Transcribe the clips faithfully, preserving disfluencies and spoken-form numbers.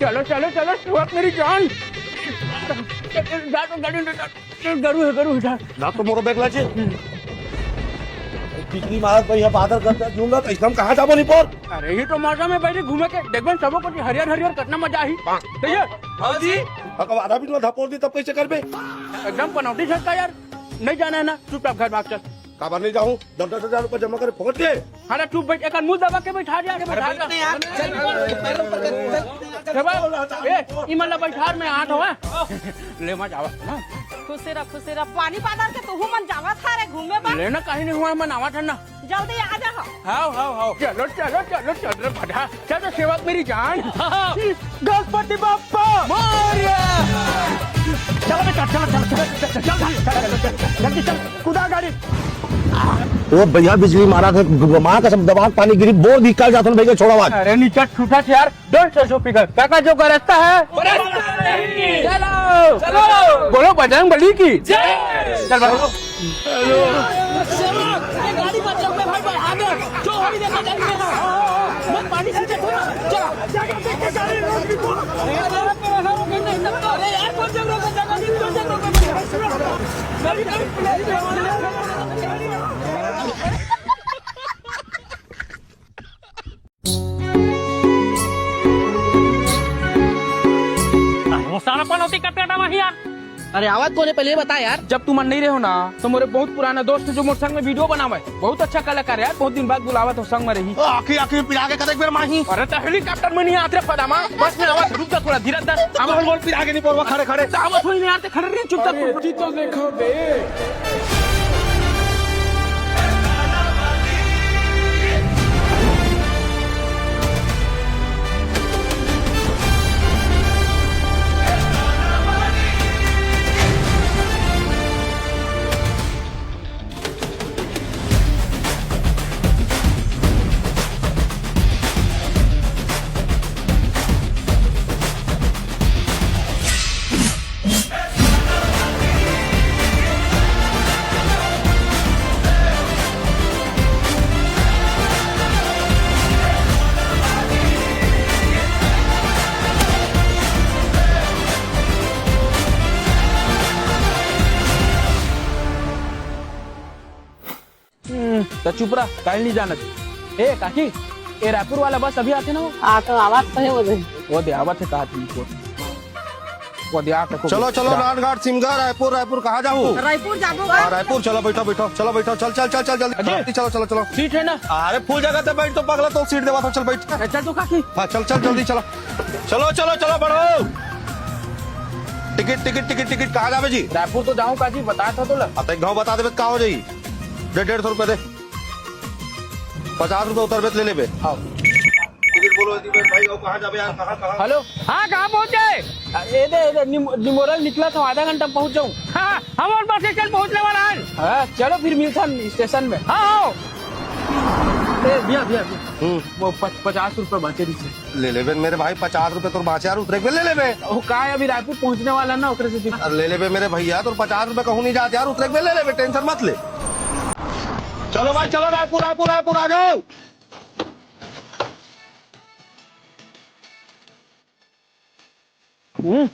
चलो, चलो, चलो, सेवक मेरी जान। जा तो गाड़ी, गरू हे, गरू हे, जा। ना तो मोरो बैग लाजे। बिजली महाराज भाई, यहाँ बादर करता दूंगा, तो इसमें कहाँ जाबो नहीं पर? अरे, ये तो मौसम हे भाई, घूमे के, देखबे सबो कोती हरियर, हरियर, कतना मजा आही। सही हे? हाँ जी। अगर आधा भी ना धपोर दी, तब कैसे करबे? एकदम पनौती छक्का यार, नहीं जाना है ना, चुपचाप घर भाग चल। काबर नहीं जाऊँ? दस दस हजार रुपया जमा करे फोकट के। अरे चुप बैठ, एक मुंह दबा के बैठा दिया, के अरे बैठा बैठ दे। ना यार, चल, पैर ऊपर कर, चल। ए भाई, ई मन ला बैठार में हाथ होवे। ले मत आवा ना। खुशी रह, खुशी रह। पानी बादर के तू मन जावत हा रे घूमे बर। लेना कहीं नहीं हुआ, मन आवा था ना। जल्दी आ जा। हाव, हाव, हाव। चलो, चलो, चलो, चल रे भदा। चल तो सेवक मेरी जान। गणपति बप्पा मोरया। चलो बेटा, चलो, चलो, चलो, चलो, चलो, जल्दी चल, कुदा गाड़ी। ओ भैया, बिजली महाराज, माँ कसम, दबाव पानी गिरी, बोर दी, कल जाथन भैया, छोड़ा बात। अरे नीचे छूटा छे यार, डोंट सो स्पीकर, काका जो गरजता है। चलो। चलो। बोलो बजरंग बली की। जय। चल भाई। गाड़ी बचाओ, मैं भाई, भाई, आगे। जो गाड़ी देखा जाए, देखा। मैं पानी से देखो ना। चलो। अरे यार, कौन जंगल का जगह नहीं, कौन जंगल का जगह? गाड़ी, गाड़ी, गाड़ी। वो सारा पनौती कट कटा वही यार। अरे आवत कोने, पहले ये बता यार। जब तुमन नहीं रहो ना, तो मोरे बहुत पुराना दोस्त जो मोर संग में वीडियो बनावे, बहुत अच्छा कलाकार यार, बहुत दिन बाद बुलावत हो संग में रही। आखिरी आखिरी पिला के कतेक बेर माही। अरे तो हेलीकॉप्टर में नहीं आत रे पदामा, बस में आवत, रुक जा थोड़ा धीरज धर। अब बोल बोल पिला के नहीं बोलवा खड़े खड़े। तो आवत होई नहीं यार, ते खड़े रही चुपचाप। अरे, जी तो देखो बे। हम्म, त चुप रह, काहे नहीं जानत? ए काकी, ए रायपुर वाला बस अभी आथे ना वो? हाँ, तो आवत तो हे वो दे। वो दे, आवत हे, कहा तुमको? वो दे, आ, तको चलो, चलो, जा। राजघाट, सिमगा, रायपुर, रायपुर, कहाँ जाहू? रायपुर जाबो हाँ, का? रायपुर, चलो, बैठो, बैठो, चलो, बैठो, चल, चल, चल, चल, जल्दी, अजय। जल्दी, चलो, चलो, चलो। सीट है ना? अरे, फुल जगह ते बैठ तो पगला, तो सीट देवा तो, चल, बैठ। अरे, चल तो काकी। हाँ, चल, चल, जल्दी, चलो। चलो, चलो, चलो, बढ़ो। टिकट, टिकट, टिकट, टिकट, कहाँ जाबे जी? रायपुर तो जाहूँ काकी, बताया था तो ला। अब एक घाव बता देबे, का हो जाई? दे, डेढ़ सौ रुपया दे। पचास रुपया उतरबे त ले लेबे। हाँ। टिकट बोलो, जी भाई, भाई, कहाँ जाबे यार, कहाँ, कहाँ? हेलो। हाँ, कहाँ पहुँचे? ए दे, ए दे, निम-, निमोरल निकला था, आधा घंटा में पहुँच जाऊँ। हाँ, हम और बस स्टेशन पहुँचने वाला है। हाँ, चलो फिर मिलता हम स्टेशन में। हाँ, हाँ। ए, भैया, भैया, भैया। हम्म। वो पच-, पचास रुपया बचे दीजिए। ले लेबे मेरे भाई, पचास रुपया तोर बाँचे यार, उतरे के ले लेबे। वो का है, अभी रायपुर पहुँचने वाला ना, ओकरे से दिक्कत। अरे ले लेबे मेरे भैया, तोर पचास रुपया कहूँ नहीं जात यार, उतरे के ले लेबे, टेंशन मत ले। चलो भाई, चलो, रायपुर, रायपुर, रायपुर आ जाओ। हम्म।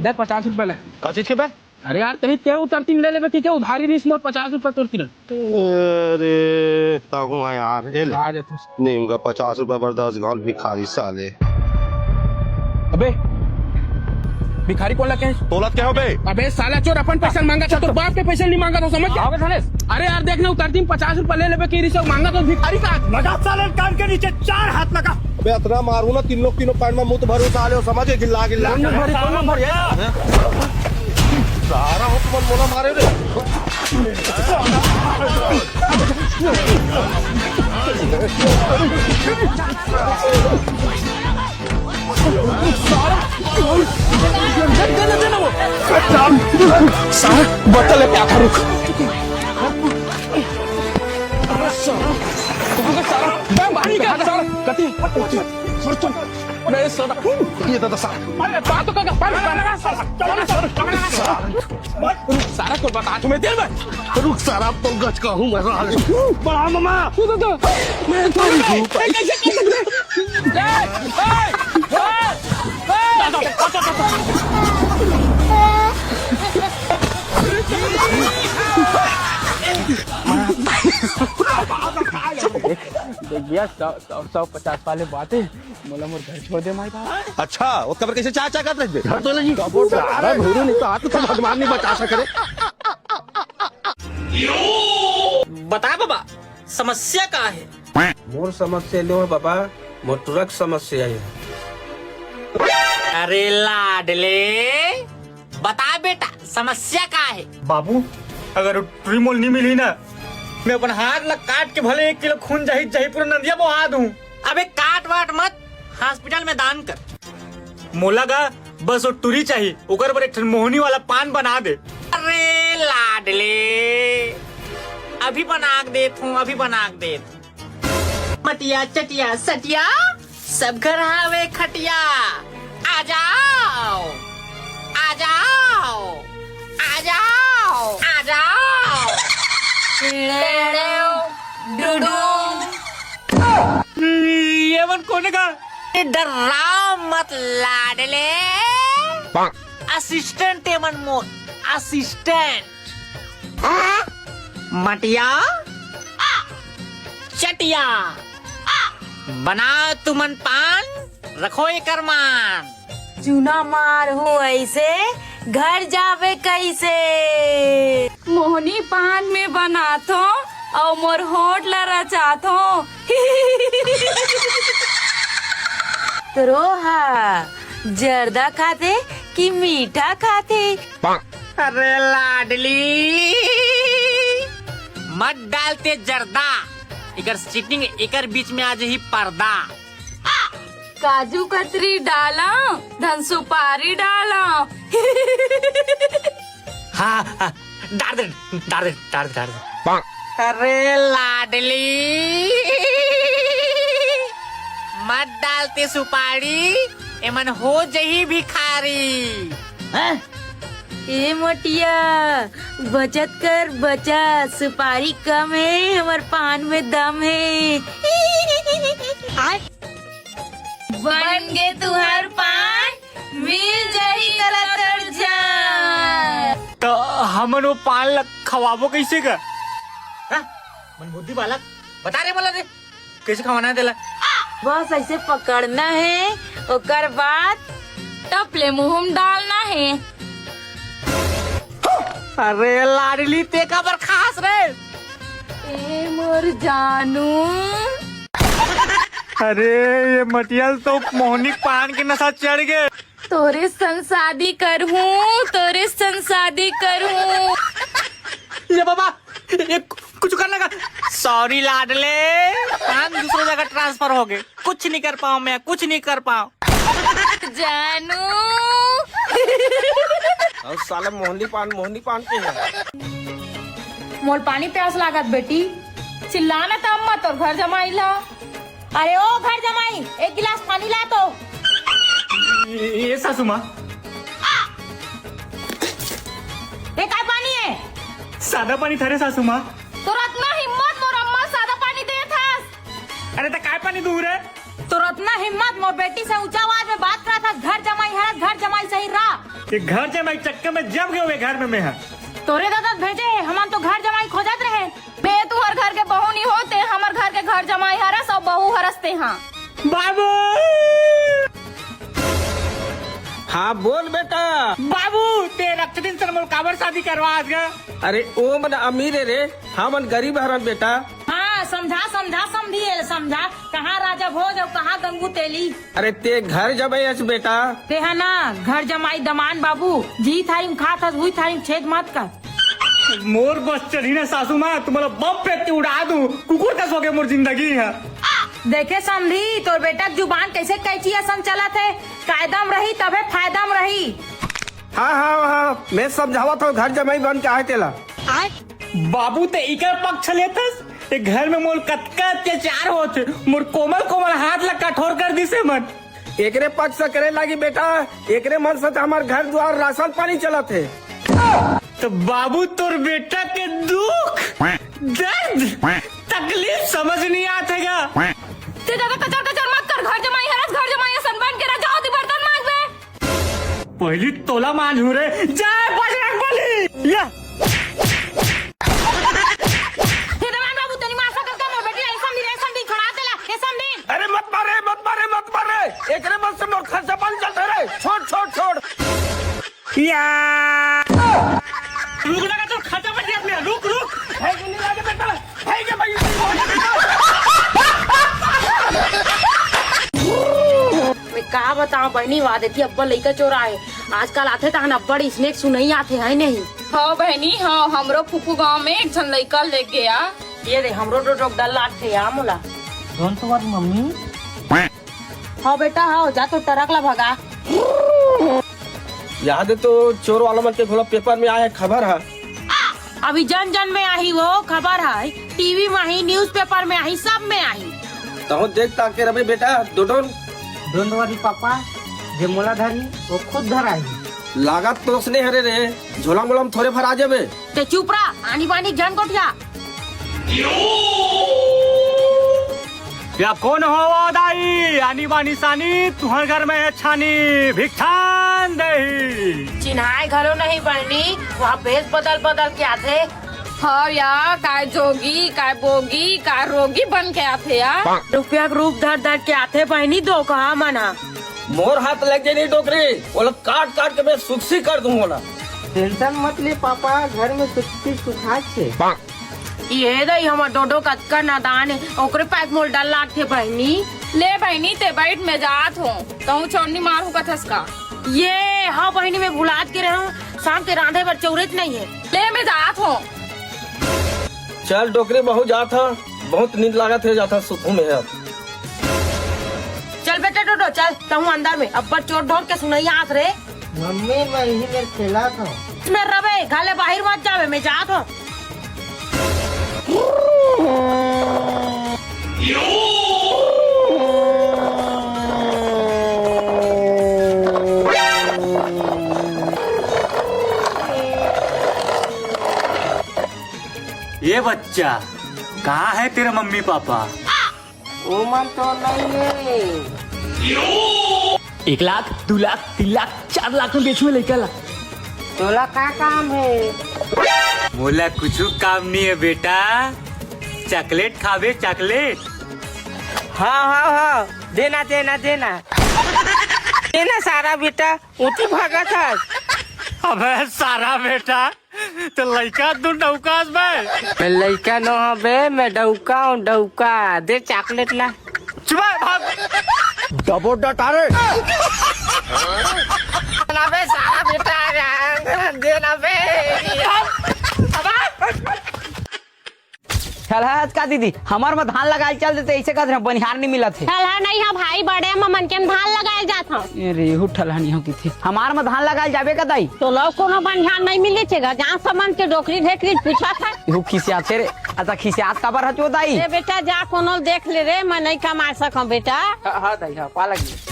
दे पचास रुपया ले। का चीज के बे? अरे यार, तही ते उतरतीन ले लेबे कि के उधारी रिस मोर पचास रुपया तोर तीर। अरे, ताहू है यार, ए ले। आ जा तू। नीम का पचास रुपया बर दस गाँव भिखारी साले। अबे, भिखारी कोन ला कहे? तोला के हो बे? अबे साला चोर, अपन पैसा मांगा था, तोर बाप के पैसा नहीं मांगा था, समझ गया? हाँ बे थानेस। अरे यार, देख ना, उतरतीन पचास रुपया ले लेबे कि रिस मांगा तो भिखारी का। लगा साले कान के नीचे चार हाथ लगा। अबे अतना मारू ना, तीन लोग तीनों पैंट में मुत भरू साले हो, समझ गए? गिल्ला, गिल्ला। कौन मुत भरी, कौन मुत भरी? सारा हो तुमन मोला मारे रे। सारा बता ले क्या था, रुक। सारा बाहर निकल, सारा। मैं साला, ये दादा साला। अरे, बात तो कर, कर, कर, कर, कर, कर, कर। सारा को बता तुम्हें दिल में। रुक साला, अब तो गच का हूँ मैं साले। बड़ा मामा। वो दादा, मैं तो नहीं हूँ। ए, कैसे कर सकते? ए, ए, ए, ए। दादा, दादा, दादा। देख भैया, सौ, सौ, सौ पचास वाले बात है, मोला मोर घर छोड़ दे माई बाप। अच्छा, वो कबर कैसे चाचा का रख दे? घर तो नहीं। कबर तो सारा भूरू नहीं तो हाथ तो भगवान नहीं बचा सके रे। बता बाबा, समस्या का है? मोर समस्या लो है बाबा, मोर ट्रक समस्या है। अरे लाडले, बता बेटा, समस्या का है? बाबू, अगर वो टुरी मोल नहीं मिली ना, मैं अपन हाथ ला काट के भले एक किलो खून जाही, जाही पूरा नदिया बहा दूं। अबे काट वाट मत, हॉस्पिटल में दान कर। मोला गा बस वो टुरी चाहिए, ओकर बर एक ठन मोहनी वाला पान बना दे। अरे लाडले, अभी बना के देत हूँ, अभी बना के देत हूँ। मटिया चटिया सटिया, सब घर हावे खटिया। आ जाओ, आ जाओ, आ जाओ, आ जाओ। डुडू। ये मन कोने का? डर्रा मत लाडले। असिस्टेंट ए मन मोर, असिस्टेंट। मटिया, चटिया, बना तुमन पान, रखो एकर मान। चूना मार हूँ ऐसे, घर जाबे कैसे? मोहनी पान में बनाथो, अउ मोर होठ ला रचाथो। तोरो हा जर्दा खाथे कि मीठा खाथे? अरे लाडली, मत डालते जर्दा, एकर सेटिंग एकर बीच में आ जाही पर्दा। काजू कतरी डाला, धन सुपारी डाला। हाँ, हाँ, डाल दे, डाल दे, डाल दे, डाल दे। अरे लाडली, मत डालते सुपारी, एमन हो जही भिखारी। हैं? ए मोटिया, बचत कर बचत, सुपारी कम है, हमर पान में दम है। बन गे तुहर पान, मिल जही तला तोर जान। तो हमन वो पान ला खवाबो कैसे का? हाँ? मन बुद्धि बालक, बता रे, बोला रे, कैसे खवाना है तेला? बस ऐसे पकड़ना है, ओकर बाद टप ले मुंह में डालना है। अरे लाडली, ते काबर खास रे? ए मोर जानू। अरे, ये मटियल तो मोहनी पान के नशा चढ़ गए। तोरे संग शादी करहूँ, तोरे संग शादी करहूँ। ये बाबा, ये कु-, कुछ करने का। सॉरी लाडले, पान दूसरे जगह ट्रांसफर हो गए। कुछ नहीं कर पाऊँ मैं, कुछ नहीं कर पाऊँ। जानू। अउ साला मोहनी पान, मोहनी पान के है। मोल पानी प्यास लागत बेटी, चिल्ला ना त अम्मा तोर घर जमाई ला। अरे ओ घर जमाई, एक गिलास पानी ला तो। ये, ये सासू माँ। ये काय पानी है? सादा पानी थरे सासू माँ। तोर अतना हिम्मत, मोर अम्मा सादा पानी देत हस। अरे त काय पानी दूँ रे? तोर अतना हिम्मत, मोर बेटी से ऊंचा आवाज में बात करत हस, घर जमाई हरस, घर जमाई सही रह। ये घर जमाई चक्कर में जम गए हुए घर में मैं है। तोरे दादा भेजे हे, हमन तो घर जमाई खोजत रहे। बे, तुहर घर के बहू नी होते, हमर घर के घर जमाई हरस अउ बहू हरस ते हाँ। बाबू! हाँ, बोल बेटा। बाबू, ते रक्त दिन सर मोल काबर शादी करवा आज गा? अरे, ओ मन अमीर है रे, हमन गरीब हरन बेटा। हाँ, समझा, समझा, समझी एल समझा। कहाँ राजा भोज अउ कहाँ गंगू तेली। अरे, ते घर जमाई अस बेटा। ते हा ना, घर जमाई दमान बाबू, जी थारी में खात हस, हुई थारी में छेद मत कर। मोर बस चली ना सासू माँ, तुम्हारा बम फेंक के उड़ा दूँ। कुकुर कस हो गए मोर जिंदगी है। देखे समधी, तोर बेटा के जुबान कैसे कैंची असन चलत है। कायदा में रही तभे फायदा में रही। हाँ, हाँ, हाँ, मैं समझावत हूँ, घर जमाई बन के आए तेला। बाबू ते इकर पक्ष लेतस, ये घर में मोर कतका अत्याचार होत हे, मोर कोमल कोमल हाथ ला कठोर कर दिस हे मन। एकरे पक्ष से करे लागी बेटा, एकरे मन से तो हमार घर दुआर राशन पानी चलत हे। तो बाबू, तोर बेटा के दुख, दर्द, तकलीफ समझ नहीं आत हे गा। ते ज्यादा कचर कचर मत कर, घर जमाई हरस, घर जमाई असन बन के रह, जाओ ती बर्तन मांज बे। पहली तोला मांजहूं रे, जय बजरंग बली। या। हे दमान बाबू, तनी मार सकत का मोर बेटी, ऐसा नहीं, ऐसा नहीं, छोड़ा देला, ऐसा नहीं। अरे मत मारे, मत मारे, मत मारे। एकरे मन से मोर खर्चा पानी चलत हे रे। छोड़, छोड़, छोड़। या। रुक ना, तो खर्चा पर दिया अपने, रुक, रुक। है कि नहीं लागे बेटा? है कि भाई? मैं का बताऊं बहनी, वादे थी अब्बड़ लइका चोर आए। आजकल आथे तहन अब्बड़ इसने सुनई आथे, है नहीं? हाँ बहनी, हाँ, हमरो फूफू गांव में एक झन लइका ले गया। ये दे, हमरो डोडो डर लागथे या मोला। Don't worry mummy. हाँ बेटा, हाँ, जा तो ट्रक ला भगा। याद है तो चोर वाला मन के घोला पेपर में आए खबर है। अभी जन जन में आही वो खबर है, टीवी में आही, न्यूज़पेपर में आही, सब में आही। तहूं देख ताके रबे बेटा, डोडोन। Don't worry पापा, जे मोला धरी, वो खुद धराही। लागत तो उसने हरे रे, झोला मोला में थोरे भर आ जाबे। ते चुप रह, आनी बानी झन गोठिया। या कोन हो वो दाई? आनी बानी सानी, तुहर घर में हे छानी, भिक्षान देही। चिन्हाय घलो नहीं बहनी, वहाँ भेष बदल बदल के आथे। हाँ या, काय जोगी, काय बोगी, काय रोगी बन के आथे या। रुपया के रूप धर धर के आथे बहनी, धोखा मन हा। मोर हाथ लग जाए नहीं डोकरी, ओला काट काट के मैं सुखसी कर दूं ओला। Tension मत ले पापा, घर में सुखसी सुखात छे। ये दई हमर डोडो कतका नादान हे, ओकरे पास मोल डर लागथे बहिनी। ले बहिनी, ते बैठ, मैं जात हों। तहूं चोरनी मारहूं कथस का? ये, हाँ बहिनी, मैं भुलात के रहूं, शाम के रांधे बर चौरेच नहीं है। ले, मैं जात हों। चल डोकरी बहू, जात हा, बहुत नींद लागत हे, जात हा सुतहूं मैं अब। चल बेटा डोडो, चल, तहूं अंदर में, अब्बड़ चोर ढोर के सुनई आत रे। मम्मी, मैं इही मेर खेलत हूँ। मैं रबे, घर ले बाहिर मत जावे, मैं जात हूँ। ये बच्चा, कहाँ है तेरे मम्मी पापा? ओमन तो नहीं है। एक लाख, दू लाख, तीन लाख, चार लाख में बेचू मैं लइका ला। तोला का काम है? मोला कुछ काम नहीं है बेटा, चॉकलेट खाबे चॉकलेट। हाँ हाँ हाँ, देना देना देना। देना सारा बेटा, उठी भागत हस। अबे सारा बेटा, तो लइका तू डौकास बे? मैं लइका नो हूँ बे, मैं डौका हूँ, डौका। दे चॉकलेट ला। चुप भाग। डबो डटारे। ना बे, सारा बेटा आ गया। दे ना बे। ठलहा हस का दीदी, हमर म धान लगाए चल देते, ऐसे कहत रहे, बनिहार नहीं मिलत हे। ठलहा नहीं हो भाई, बड़े म मन के धान लगाए जात हो। ए रे, एहू ठलहा नहीं हो किथे। हमार म धान लगाए जाबे का दाई? तो लो, कोनो बनिहार नहीं मिले छे गा, जहाँ समन के डोकरी ढेकरी पूछा था। एहू खिसियाथे रे। अच्छा, खिसियात काबर हचो दाई? ए बेटा, जा कोनो देख ले रे, मैं नहीं कमा सकूं बेटा। हाँ, हाँ दाई, हाँ, पा लगी।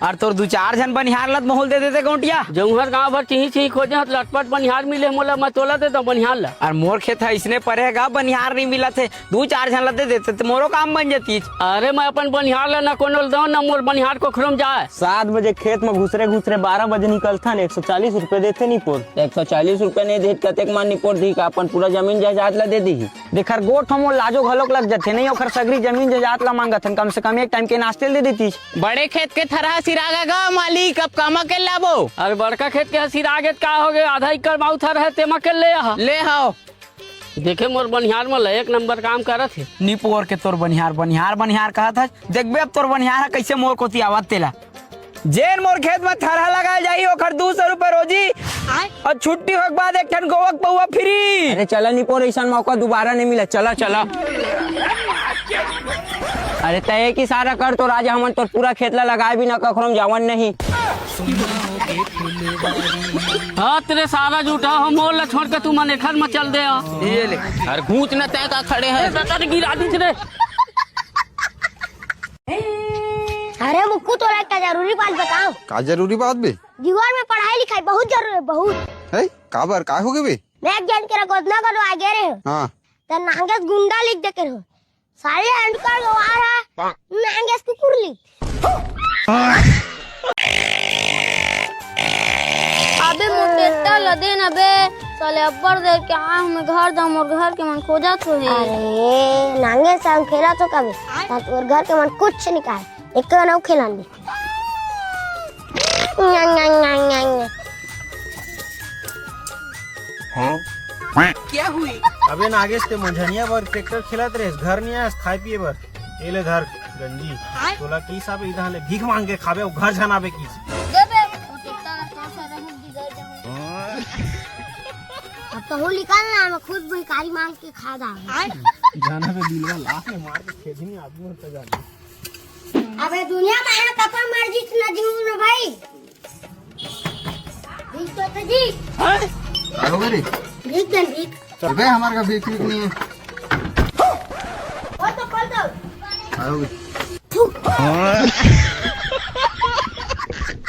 अरे तोर दू चार झन बनिहार लत मोला दे देते गौंटिया। जौहर गांव भर चिही चिही खोजे हत, लटपट बनिहार मिले मोला, मैं तोला दे दो बनिहार ला। अरे मोर खेत है इसने परे गा, बनिहार नहीं मिलत हे, दू चार झन ला दे देते तो मोरो काम बन जाती। अरे मैं अपन बनिहार ला न कोनो ल दो न मोर बनिहार कोखरो म जाए। सात बजे खेत में घुसरे घुसरे बारह बजे निकलथन, एक सौ चालीस रुपये देते निपोर। एक सौ चालीस रुपये नहीं देत कतेक मान निपोर दी का अपन पूरा जमीन जायदाद ला दे दी। देख हर गोठ हो मोर लाजो घलोक लग जथे, नहीं ओखर सगरी जमीन जायदाद ला मांगत हन, कम से कम एक टाइम के नाश्ते ल दे देतीस। बड़े खेत के थरहा सिरागा गा मालिक, अब कामा के लाबो? अरे बड़का खेत के सिरागे त का हो गे, आधा एकड़ माऊ थरहा तेमा के ले आहा। ले हाव। देखे मोर बनिहार मन ल एक नंबर काम करत हे। निपोर के तोर बनिहार, बनिहार, बनिहार कहत हस। देखबे अब तोर बनिहार ह कइसे मोर कोती आवत तेला। जेन मोर खेत म थरहा लगाए जाही ओखर दू सौ रुपए रोजी। आय। अउ छुट्टी होए के बाद एक ठन गोवा के पौवा फ्री। अरे चला निपोर, अइसन मौका दोबारा नहीं मिला, चला चला। अरे तय एक इशारा कर तोर आज हमन तोर पूरा खेत ला लगाए बिना कखरो म जावन नहीं। हाँ, तेरे सारा झूठा हो, मोर ला छोड़ के तू मन एखर में चल दे। आ। ये ले। अरे घूंच न तय का खड़े हैं। ए, दादा रे, गिरा दीस रे। अरे मुक्कू, तोला एक जरूरी बात बताओ। का जरूरी बात बे? जीवन में पढ़ाई लिखाई बहुत जरूरी है, बहुत। है? काबर? का हो गए बे? मैं एक जन के गोदना गोदवा गे रहे हूँ। हाँ। त नांगेस गुंडा लिख दे के रहो। साले अंडकर गवार है, नांगेस कुकुर लिख। अबे मोर टेट्टा ल दे न बे, साले अब्बड़ देर के आए हूँ मैं घर, दा मोर घर के मन खोजत हो हे। अरे नांगेस संग खेलत हो कबे? त तोर घर के मन कुछ नहीं कहे, एक ना खेलन दे। अबे नागेश, ते मंझनिया बर ट्रैक्टर खेलत रहे, घर नहीं आयस खाए पिए बर। ए ले धर गंजी। तोला किस अबे इधर ले भीख मांग के खाबे, अउ घर झन आबे किस। दे बे, वो टेट्टा ला तो सारा हम बिगड़ जाऊं। अब तो हो निकाल ना, मैं खुद भिखारी मांग के खा जाऊं। जाना बे बिलवा लात में मार के खेदनी आदमी होता जाना। अबे दुनिया में आया कपा मर जीत ना जीव ना भाई। भीख तो, तो जी। का हो गए रे? भीख दे, भीख। चल बे, हमारे का भीख भीख नहीं है। खोल तो, खोल तो। का हो गए? थू।